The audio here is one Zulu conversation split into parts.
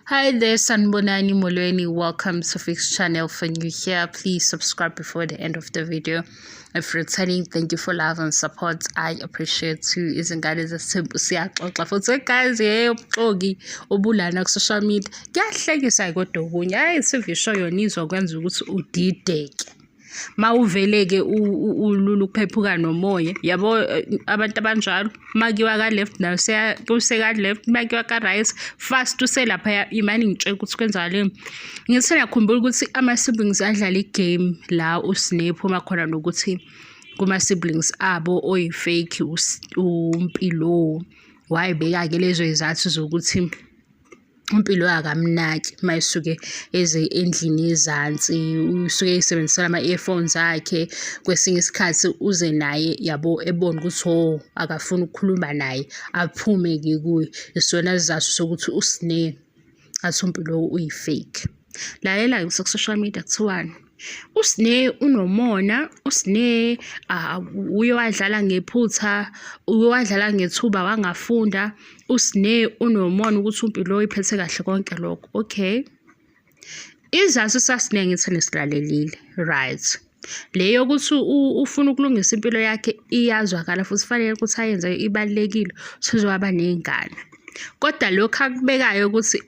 Hi there, Sanbonani Molweni. Welcome to Fix Channel. For new here, please subscribe before the end of the video. If returning, thank you for love and support. I appreciate you. Izingane zesithembu siyaxoxa futhi guys, hey ubuxoki obulana ku social media. Kuyahlekisa kodwa okunye. Hayi TV show yona izokwenza ukuthi udideke. Mawuvele-ke ulula ukuphephuka nomoya yabo abantu abanjalo makuyiwa ka-left nayo useka-left makuyiwa ka-right fast uselaphaya imane ngitshela ukuthi kwenzakaleni. Ngithi ngiyakhumbula ukuthi ama-siblings adlala i-game la uSne ephuma khona nokuthi kuma-siblings abo oyi-fake uMpilo wayibeka-ke lezo y'zathu zokuthi uMpilo akamnaki uma esuke eze endlini ezansi, usuke ey'sebenzisela ama-earphones akhe. Kwesinye isikhathi uze naye yabo ebone ukuthi hho akafuni ukukhuluma naye, aphume-ke kuye. Isona sizathu sokuthi uSne athi uMpilo uyi-fake. Lalela-ke ku-social media kuthiwani? USne unomona, uSne uye wadlala ngephutha, uye wadlala ngethuba wangafunda. USne unomona ukuthi uMpilo uyiphethe kahle konke lokho. Okay. Isizathu saSne ngithi nisilalelile, right. Le yokuthi ufuna ukulungisa impilo yakhe iyazwakala futhi kufanele ukuthi ayenze ibalulekile usezowaba ney'ngane. Kodwa lokhu akubekayo ukuthi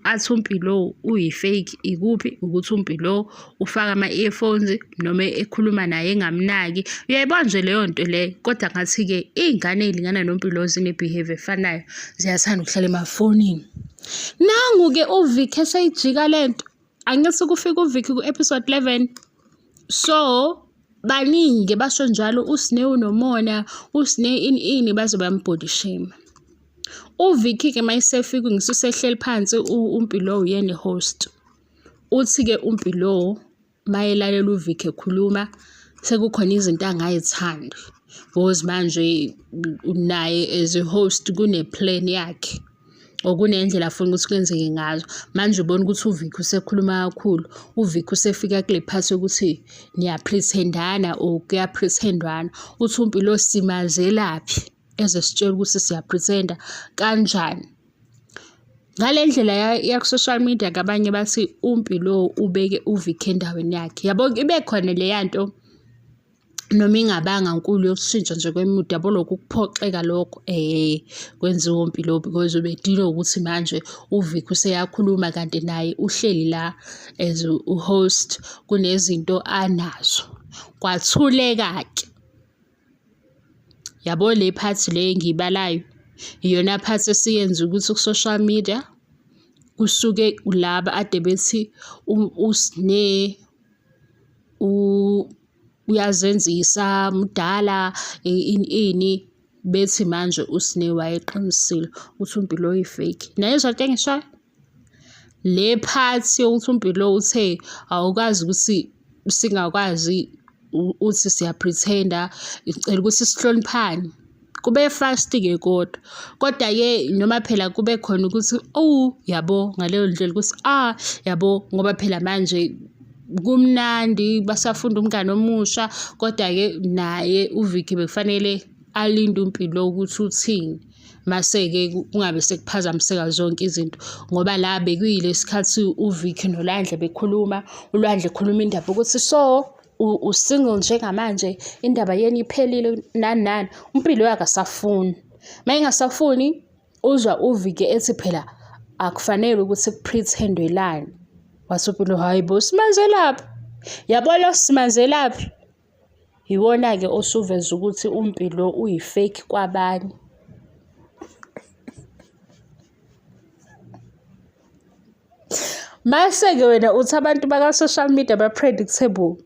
athi uMpilo uyi-fake ikuphi ukuthi uMpilo ufaka ama-earphones noma ekhuluma naye engamnaki. Uyayibona nje leyo nto leyo kodwa ngathi-ke iy'ngane ey'lingana noMpilo zine-behaviour efanayo ziyathanda ukuhlala emafonini. Nangu-ke uVicky eseyijika le nto. Angithi kufika uVicky ku-episode 11. So baningi basho njalo uSne unomona, uSne ini ini baze bam-body shame. UVicky-ke mayesefika ngisusehleli phansi uMpilo uyena i-host. Uthi-ke uMpilo mayelalela uVicky ekhuluma sekukhona izinto angayithandi because manje naye as a host kune-plan yakhe or kunendlela afuna ukuthi kwenzeke ngazo. Manje ubona ukuthi uVicky usekhuluma kakhulu, uVicky usefika kule part yokuthi niya-pretend-ana or kuya-pretend-wana. Uthi uMpilo simazelaphi eze sitshela ukuthi siya-pretend-a kanjani. Ngale ndlela yaku-social media abanye bathi uMpilo ubeke uVicky endaweni yakhe. Yabo ibe khona leya nto noma ingabanga nkulu yokushintsha nje kwe-mood yabo lokhu ukuphoxeka lokho kwenziwa uMpilo because ubedinwa ukuthi manje uVicky useyakhuluma kanti naye uhleli la as u-host kunezinto anazo. Kwathuleka-ke. Yabo le part le engiyibalayo iyona part esiyenza ukuthi ku-social media kusuke laba ade bethi uSne uyazenzisa mdala ini ini bethi manje uSne wayeqinisile ukuthi uMpilo uyi-fake. Nayizwa into engishoyo? Le part yokuthi uMpilo uthe awukwazi ukuthi singakwazi uthi siya-pretend-a ngicela ukuthi sihloniphane. Kube fast-ke kodwa, kodwa-ke noma phela kube khona ukuthi oh yabo ngaleyo ndlela ukuthi ah yabo ngoba phela manje kumnandi basafunda umngani omusha kodwa-ke naye uVicky bekufanele alinde uMpilo ukuthi uthini. Mase-ke kungabe sekuphazamiseka zonke izinto ngoba la bekuyile sikhathi uVicky noLwandle bekhuluma, uLwandle ekhuluma indaba ukuthi so u-single njengamanje indaba yenu iphelile nani nani, uMpilo akasafuni. Uma engasafuni uzwa uVicky ethi phela akufanele ukuthi ku-pretend-welane. Wathi uMpilo hhayi bo simazelaphi? Yabo lo simazelaphi? Iwona-ke osuveza ukuthi uMpilo uyi-fake kwabanye. Mase-ke wena uthi abantu baka-social media ba-predictable.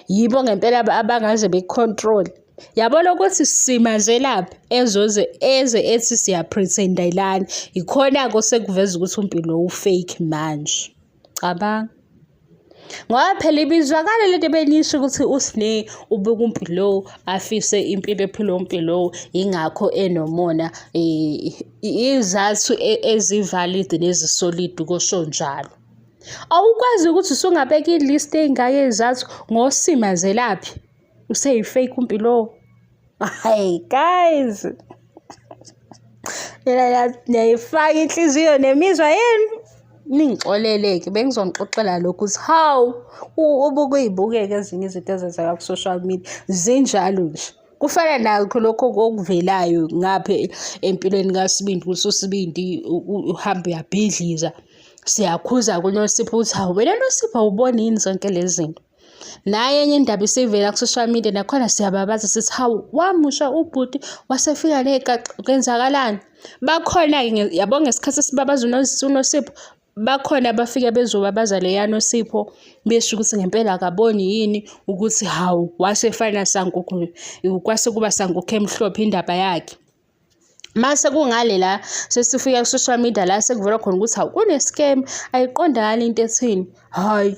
Yibo ngempela abangaze beku-control-e. Yabona ukuthi simazelaphi ezoze eze ethi siya-pretend-elana. Ikhona-ke osekuveza ukuthi uMpilo u-fake manje. Cabanga. Ngoba phela ibizwakala lento ebenisho ukuthi uSne ubuka uMpilo afise impilo ephilwa uMpilo yingakho enomona izathu ezi-valid nezi-solid kusho njalo. Awukwazi ukuthi usungabeka i-list ey'ngaka yey'zathu ngosimazelaphi useyi-fake uMpilo. Hayi guys. Nina niyayifaka inhliziyo nemizwa yenu. Ningixolele-ke bengizonixoxela lokhu ukuthi hawu ubuke uy'bukeke ezinye izinto ezenzeka ku-social media zinjalo nje. Kufana nakho lokho okuvelayo ngapha empilweni kaSibindi ukuthi uSibindi uhamba uyabhidliza. Siyakhuza kuNosipho ukuthi hawu wena Nosipho awuboni yini zonke lezi zinto. Nayi enye indaba isivela ku-social media nakhona siyababaza sithi hawu wamusha ubhuti wasefika ney'gaxa kwenzakalani? Bakhona-ke yabo ngesikhathi sibabaza uNosipho bakhona abafike bezobabaza leya Nosipho besho ukuthi ngempela akaboni yini ukuthi hawu wasefana sankukhu kwase kuba sankukhu emhlophe indaba yakhe. Mase kungale la sesifika ku-social media la sekuvela khona ukuthi hawu kune-scam ayiqondakali into ethini. Hhayi,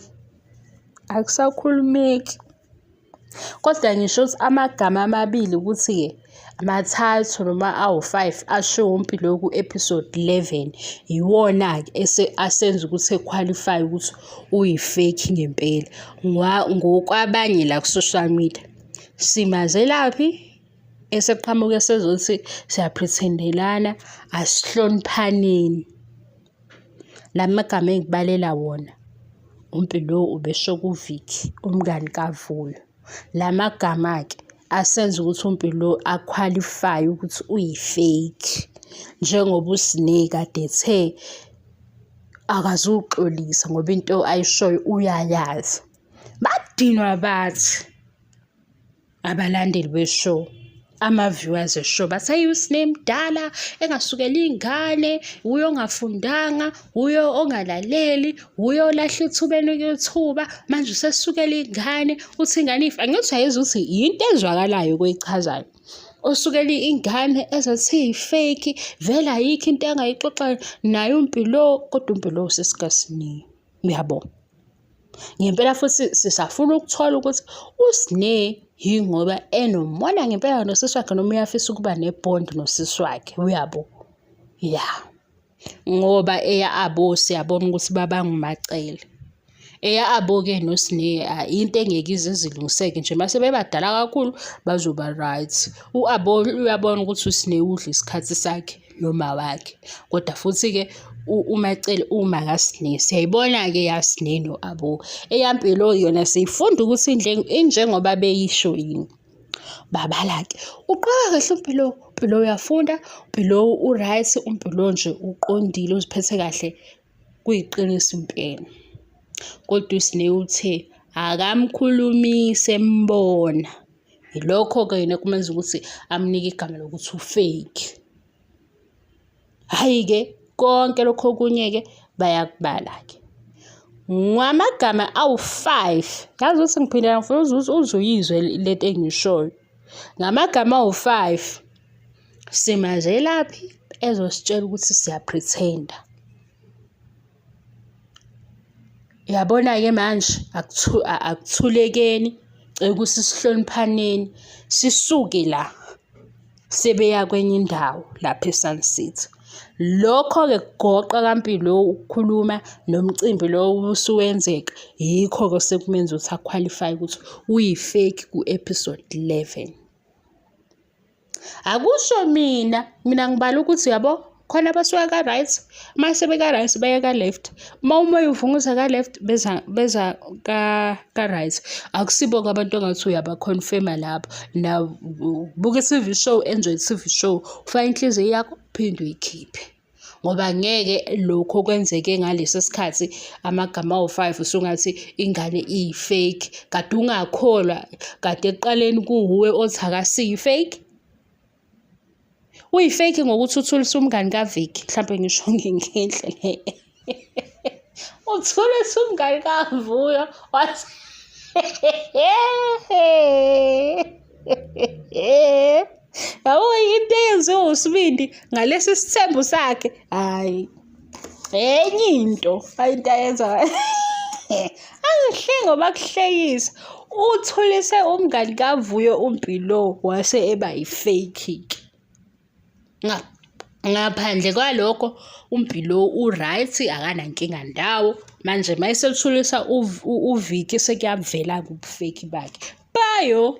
akusakhulumeki. Kodwa ngisho ukuthi amagama amabili ukuthi-ke mathathu noma awu-five ashiwo uMpilo ku-episode 11 yiwona-ke asenza ukuthi ekhwalifaye ukuthi uyi-fake ngempela. Ngokwabanye la ku-social media. Simazelaphi? Eseqhamuka esezothi siyaprethendelana asihloniphaneni. La magama engikubalela wona, uMpilo ubesho kuVicky, umngani kaVuyo. La magama-ke asenza ukuthi uMpilo akhwalifaye ukuthi uyi-fake njengoba uSne kade ethe akazuxolisa ngoba into ayishoyo uyayazi. Badinwa bathi. Abalandeli be-show, ama-viewers e-show bathi hhayi uSne mdala engasukela iy'ngane, wuye ongafundanga, wuye ongalaleli, wuye olahla ithuba enikwa ithuba, manje usesukela ingane, uthi ingane ifa. Angithi uyayizwa ukuthi yinto ezwakalayo kweyichazayo. Usukela ingane ezothi iyi-fake, vele ayikho into angayixoxa naye uMpilo, kodwa uMpilo usisi kaSne, uyabo? Ngempela futhi sisafuna ukuthola ukuthi uSne yingoba enomona ngempela nosisi wakhe noma uyafisa ukuba ne-bond nosisi wakhe, uyabo? Ya. Ngoba eya abo siyabona ukuthi babangumacele. Eya abo-ke noSne into engeke ize izilungiseke nje mase bebadala kakhulu bazoba right. U-Abo uyabona ukuthi uSne udla isikhathi sakhe. noma wakhe. Kodwa futhi-ke uMaCele uma kaSne, siyayibona-ke eyaSne no-Abo. EyaMpilo yona siyifunda ukuthi injengoba beyisho yini. Babala-ke, uqoka kahle uMpilo, uMpilo uyafunda, uMpilo u-right, uMpilo nje uqondile, uziphethe kahle, kuyiqiniso impela. Kodwa uSne uthe akamkhulumise embona. Yilokho-ke yena okumenza ukuthi amnike igama lokuthi u-fake. Hhayi-ke konke lokhu okunye-ke bayakubala-ke. Ngamagama awu-five, yazi ukuthi ngiphindela ngifuna uze uyizwe lento engiyishoyo. Ngamagama awu-five, simazelaphi ezositshela ukuthi siya-pretend-a. Uyabona-ke manje akuthulekeni cela ukuthi sihloniphaneni sisuke la sebeya kwenye indawo lapha e-Sun City. Lokho-ke kugoqa kaMpilo ukukhuluma nomcimbi lo usuwenzeka, yikho-ke osekumenza ukuthi akhwalifaye ukuthi uyi-fake ku-episode 11. Akusho mina, mina ngibala ukuthi yabo khona abasuka ka-right, uma sebeka-right baya ka-left. Uma umoya uvunguza ka-left beza beza ka-right. Akusibo-ke abantu ongathi uyaba-confirm-a lapho. Naw buka i-T_V show, enjoy i-T_V show, ufake inhliziyo yakho uphinde uyikhiphe. Ngoba ngeke lokhu okwenzeke ngalesi sikhathi amagama awu-five usungathi ingane iyi-fake, kade ungakholwa, kade ekuqaleni kuwuwe othi akasiyo i-fake. Uyi-fake ngokuthi uthulise umngani kaVicky, mhlampe ngisho ngendlela uthulise umngani kaVuyo wathi Yabo into eyenziwa uSibindi ngalesi sithembu sakhe, hhayi enye into, hhayi into ayenza angihleki ngoba kuhlekisa. Uthulise umngani kaVuyo uMpilo wase eba yi-fake-ke. Ngaphandle kwalokho uMpilo u-right akanankinga ndawo. Manje uma esethulisa uVicky sekuyavela-ke ubu-fake bakhe. Bayo.